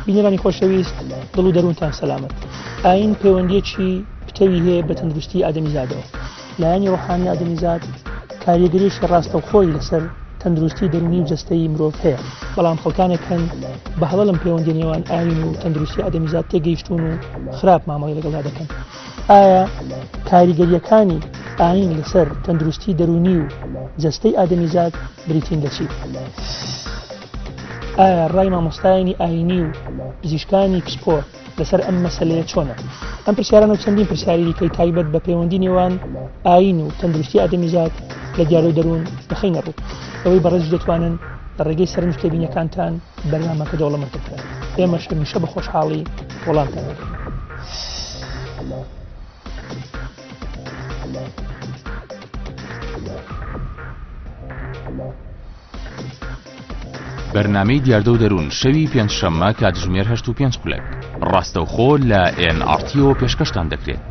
بینەرانی خۆشەویست دڵ و دەروونتان سەلامەت. ئایین پەیوەندییەکی پتەوی هەیە بە تەندروستی ئادەمیزادەوە. لایەنی ڕۆحانی ئادەمیزاد کاریگەریی ڕاستەوخۆی لەسەر تەندروستی دەروونی و جەستەیی مرۆڤ هەیە، بەڵام خەڵکانێک هەن بە هەڵە لەم پەیوەندی نێوان ئایین و تەندروستی ئادەمیزاد تێگەیشتوون و خراپ مامەڵەی لەگەڵدا دەکەن. ئایا کاریگەرییەکانی ئایین لەسەر تەندروستی دەروونی و جەستەی ئادەمیزاد بریتین لە چی؟ ئایا ڕای مامۆستایانی ئایینی و پزیشکانی پسپۆر لەسەر ئەم مەسەلەیە چۆنە؟ ئەم پرسیارانە و چەندین پرسیاری دیکەی تایبەت بە پەیوەندی نێوان ئایین و تەندروستی ئادەمیزاد لە دیارە و دەروون دەخەینە ڕوو. ئەوەی بەڕێزیش دەتوانن لە ڕێگەی سەرنج و تێبینیەکانتان بەرنامەکە دەوڵەمەندتر بکەن. ئێمەش هەمیشە بە خۆشحاڵی وەڵامتان دەدەینەوە. بەرنامەی دیاردە و دەروون شەوی پێنجشەممە کاتژمێر هەشت و پێنج خولەک ڕاستەوخۆ لە ئێن ئاڕ تیەوە پێشکەشتان دەکرێت.